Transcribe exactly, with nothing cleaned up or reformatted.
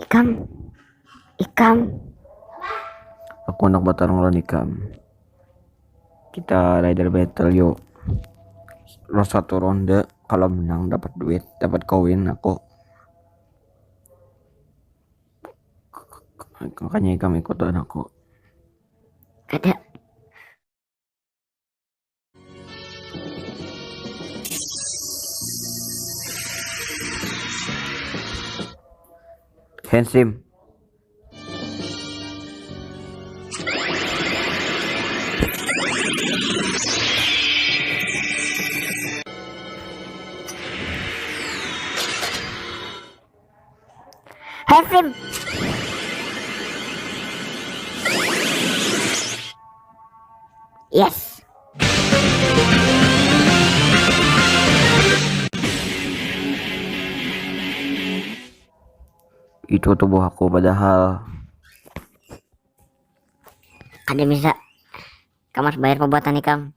Ikam, ikam. Aku handak batarung lawan ikam. Kita rider battle yuk. Ro satu ronde, kalau menang dapat duit, dapat koin aku. Makanya ikam ikut lawan aku. Kada. Handsome. Handsome. Yes. Itu tubuh aku padahal. Kada bisa. Kam harus bayar pembuatan ikam.